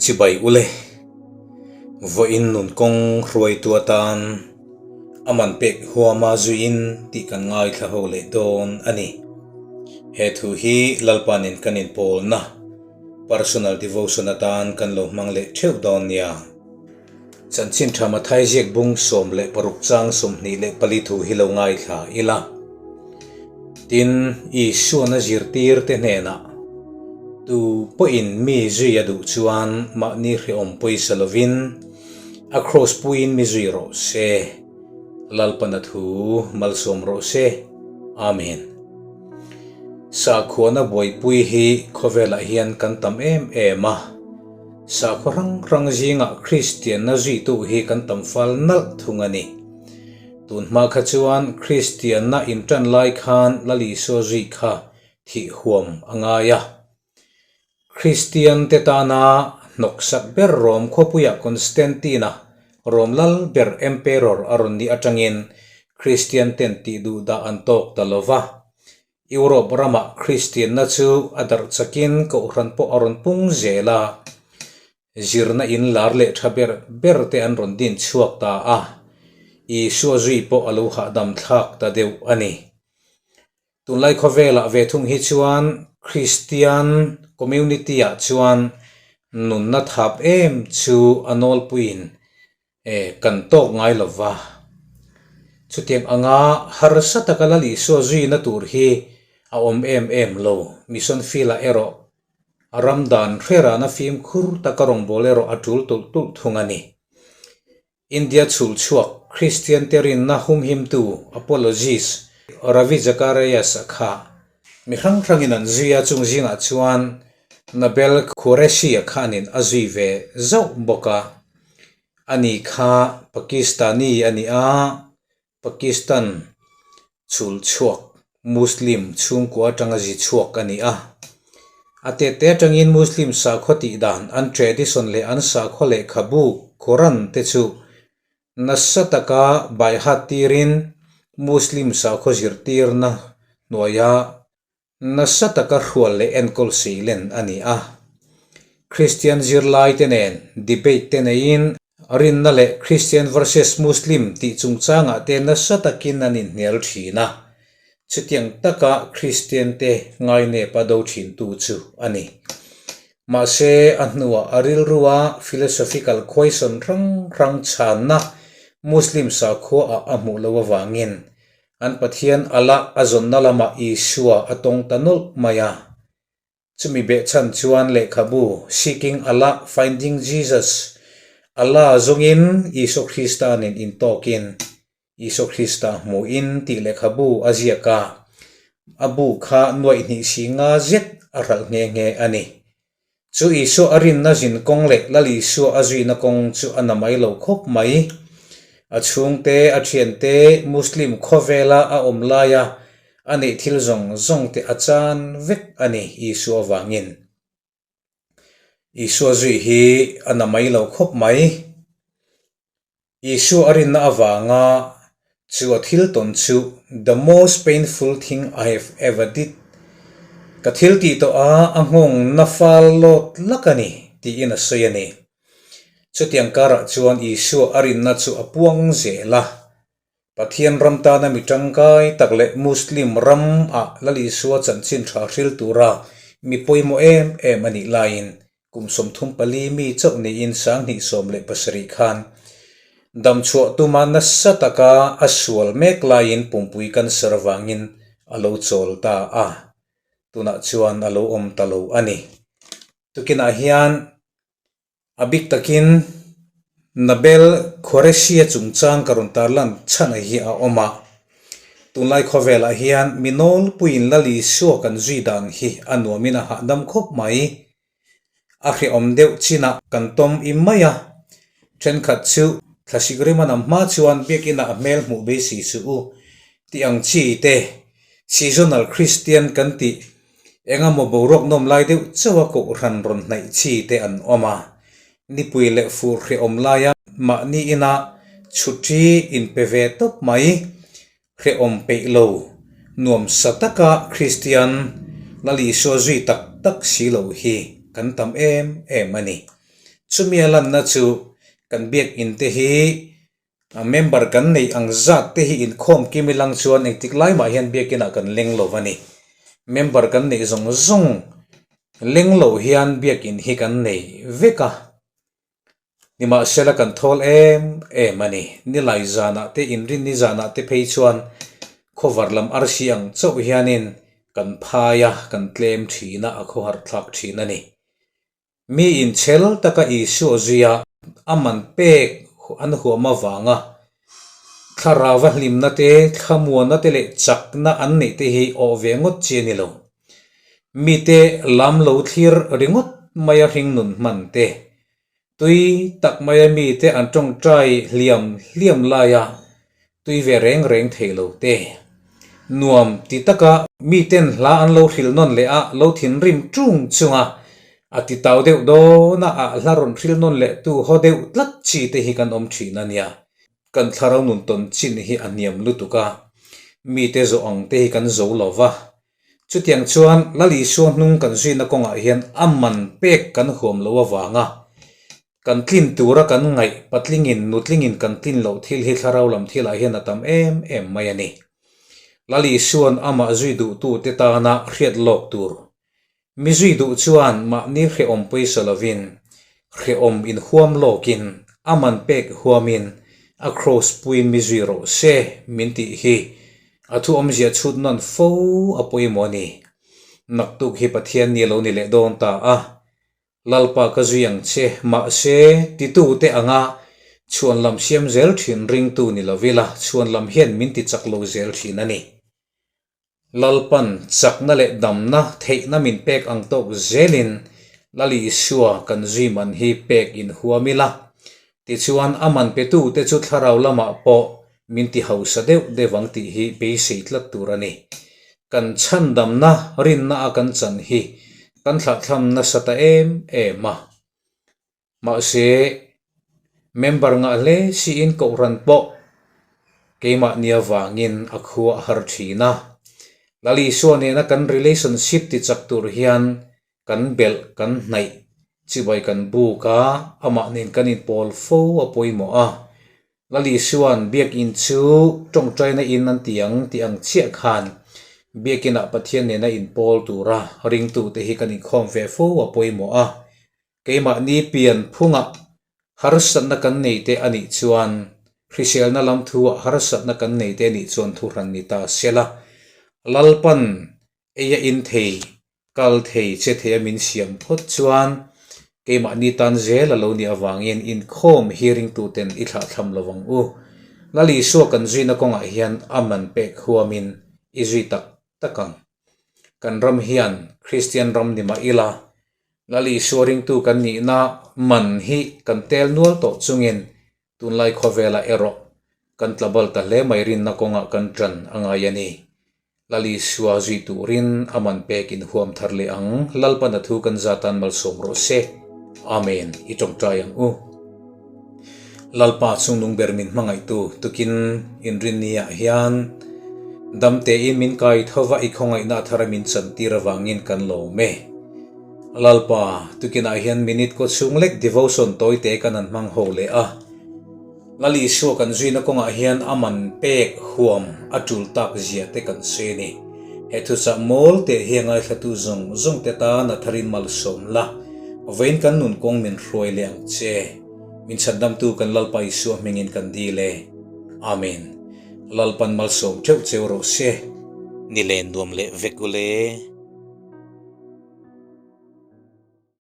Chibai ule, vawiin nun kawng hruaitu atan a man pek huama zuiin tih kan ngaithla ho leh dawn a ni. He thu hi Lalpanin kan inpawlna, personal devotion atan kan lo hmang leh theuh dawn nia. Chanchin tha Mathai ziak bung 16 chang 24 thu hi lo ngaithla ila. Tin, Isuan a zirtirte hnenah, Tu pawhin mi zui a duh chuan mahni hrehawm pawisa lovin a kraws puiin mi zui rawh se. Lalpana thu malsawm rawh se. Amen. Sakhuana buaipui hi khawvelah hian kan tam em em a. Sakhaw hrang hrang zingah Kristianna zuitu hi kan tam fal nalh thung a ni. Tun hma kha chuan Kristianna intan lai khan Lal Isua zui kha thih huam a ngai a. Kristiante tana hnawksak ber Rom khawpuiah Constantine-a Rom lal ber Emperor a rawn nih atangin Kristianten tih duhdah an tawk ta lo va. Europe ramah Kristianna chu a darh chakin kohhran pawh a rawn pung zel a, zirna in lar leh tha ber ber te an rawn din chhuak ta a, Isua zui pawh a lo hahdam thlak ta deuh a ni. Tunlai khawvelah ve thung hi chuan Kristian community-ah chuan nunna thap em chu a nawlpuiin E, kan tawk ngai lo va. Chutiang anga harsa taka Lal Isua zuina tur hi a awm em em lo. Mission field-ah erawh a ram dan hrerana fimkhur taka rawngbâwl erawh a ṭul tulh tulh thung a ni. India chhul chhuak Kristian te rinna humhimtu apologist Ravi Zacharias-a kha mi hrang hrangin an zui a, chung zingah chuan Nabeel Qureshi-a khanin a zui ve zauh bawk a. A ni kha Pakistani a ni a, Pakistan chhul chhuak Muslim chhungkua atanga zi chhuak a ni a. A tete atangin Muslim sakhaw tih dan an tradition leh an sakhaw lehkhabu Quran te chu nasa taka baihat tirin Muslim sakhaw zirtirna hnuaia Nasa taka hrual leh enkawl seilen a ni a. Kristian zirlaite nen debate te neiin rinna leh Christian versus Muslim tih chungchangah te nasa takin an inhnial thin a. Chutiang taka Kristian te ngainep a do thintu chu a ni. Mahse, a hnuah a rilrua philosophical question hrang hrang chhanna Muslim sakhuaah a hmuh loh avangin An Pathian Allah a zawnna lamah Isua a tawng ta nawlh mai a. Chumi behchhan chuan lehkhabu Seeking Allah, Finding Jesus, Allah zawngin Isua Krista nen intawkin, Isua Krista hmuhin tih lehkhabu a ziak a. A bu kha nuaih hnih si nga zet a hralh nghe nghe a ni. Chu Isua a rinna zin kawng leh Lal Isua a zuina kawng chu a na mai lo khawp mai. A chhungte, a thiante, Muslim khawvela a awm laia a neih thil zawng zawng te a chan vek a ni Isua vangin. Isua zui hi a na mai lo khawp mai. Isua a rinna avanga chu a thil tawn chu The most painful thing I have ever did, Ka thil tih tawh a a nghawng na fal lawt lak a ni, tiin a sawi a ni. Chutiang karah chuan Isua a rinna chu a puang zel a. Pathian ram tana mi tangkai tak leh Muslim ram ah Lal Isua chanchin tha hril tura mi pawimawh em em a nih laiin Kum 34 mi chauh niin 2017 khan damchhuah tuma nasa taka a sual mek laiin pumpui cancer avangin a lo chawl ta a, tunah chuan a lo awm ta lo a ni. Tukinah hian a bik takin Nabel Qureshi-a chungchang ka rawn tarlan chhan hi a awm a. Tunlai khawvelah hian mi nawlpuiin Lal Isua kan zui dan hi a nuamin a hahdam khawp mai. A hrehawm deuh chinah kan tawm im mai a, thenkhat chu thlasik rim a nam hma chuan biakinah a hmel hmuh beisei suh u tih ang chi te, seasonal Christian kan tih Engemaw boruak nawm lai deuh chauh a kohhran rawn hnaih chi te an awm a, nipui leh fur hrehawm laia mahni ina chhuṭi inpe ve tawp mai, hrehawm peih lo, nuamsa taka Kristian Lal Isua zui tak tak si lo hi kan tam em em a ni. Chumi a lanna chu kan biakin te hi member kan neih ang zat te hi inkhawm kim ilang chuan engtik lai mah hian biakinah kan leng lo a ni. Member kan neih zawng zawng leng lo hian biakin hi kan nei vek a. Nimahsela kan thawl em em a ni. Nilai zanah te inrinni zanah te phei chuan khawvar lam arsi ang chauh hianin kan phai a, kan tlem thin a, a khawhar thlak thin a ni. Mi inchhel taka Isua zuia a man pek an huam avanga thlarauva hlimna te, thlamuanna te leh chakna an neih te hi awh ve ngawt chi a ni lo. Mite lam lo thlir ringawt maia hringnun hman te, tui tak maia mite an tawngtai hliam hliam laia tui ve reng reng thei lo te, nuam ti taka miten hla an lo hrilh nawn leh a lo thinrim tung chunga a ti tau deuh dawna a hla rawn hrilh nawn leh tu haw deuh tlat chi te hi kan awm thin a nia. Kan thlarau nun tawn chin hi a hniam lutuk a, mite zawh ang te hi kan zo lo va, Chutiang chuan Lal Isua hnung kan zuina kawngah hian a man pek kan huam lo avanga kan tlin tura kan ngaih patlingin nutlingin kan tlin loh thil hi thlarau lam thilah hian a tam em em mai a ni. Lal Isua'n amah zui duhtute tana hriat lawk tur mi zui duh chuan mahni hrehawm pawisa lovin hrehawm inhuam lawkin a man pek huamin a kraws puiin mi zui rawh se min tih hi A thu awmzia chhut nawn fo a pawimawh a ni. Naktuk hi Pathian ni lo ni leh dawn ta a, Lalpa ka zui ang che, mahse, titute anga chhuan lam siam zel thin ringtu ni lo ila chhuan lam hian min ti chak lo zel thin a ni. Lalpan chakna leh damna theihna min pek ang tawk zelin Lal Isua kan zui man hi pek inhuam ila, Tichuan, a man petute chu thlarau lamah pawh min ti hausa deuh deuh ang tih hi beisei tlat tur a ni. Kan chhandamna rinna a kan chan hi kan thlahthlam nasa ta em em a. Mahse, member ngah hle siin kohhran pawh keimahni avangin a khua a har thin a. Lal Isua nena kan relationship ti chak tur hian Kan belh kan hnaih chibai kan buk a, amah nen kan inpawl fo a pawimawh a. Lal Isua'n biakinn chu tawngtaina in an ti ang tih ang chiah khan biakinah Pathian nena inpawl tura ringtute hi kan inkhawm ve fo a pawimawh a. Keimahni pian phungah harsatna kan nei te a nih chuan hriselna lam thuah harsatna kan nei te a nih chuan thuhran ni ta sela. Lalpan Ei a in thei, kal thei, che thei a min siam phawt chuan keimahni tan zel a lo nih avangin inkhawm hi ringtuten i thlahthlam lo ang u. Lal Isua kan zuina kawngah hian a man pek huamin i zui tak tak ang. Kan ram hian Kristian ram ni mah ila, Lal Isua ringtu kan nihna man hi kan tel nual tawh chungin tunlai khawvelah erawh kan tlabal ta hle mai rinna kawngah kan ṭan a ngai a ni. Lal Isua zui turin a man pek in huam thar leh ang, Lalpan a thu kan zatan malsawm rawh se. Amen. I tawngtai ang u. Lalpa chungnung ber min hmangaihtu tukin inrinni ah hian dam tein min kai tho va i khawngaihna a thar a min chantir avangin kan lawm e. Lalpa, tukinah hian minute kaw chhung lek devotion tawi te kan han hmang ho leh a. Lal Isua kan zuina kawngah hian a man pek huam a tul tak zia te kan sawi a ni. He thuchah mawl teh hi a ngaithlatu zawng zawng te tan a tharin malsawm la, vawiin kan nun kawng min hruai leh ang che. Min chhandamtu kan Lalpa Isua hmingin kan dil e. Amen. Lalpan malsawm theuh cheu rawh se. Ni len nuam leh vek ule.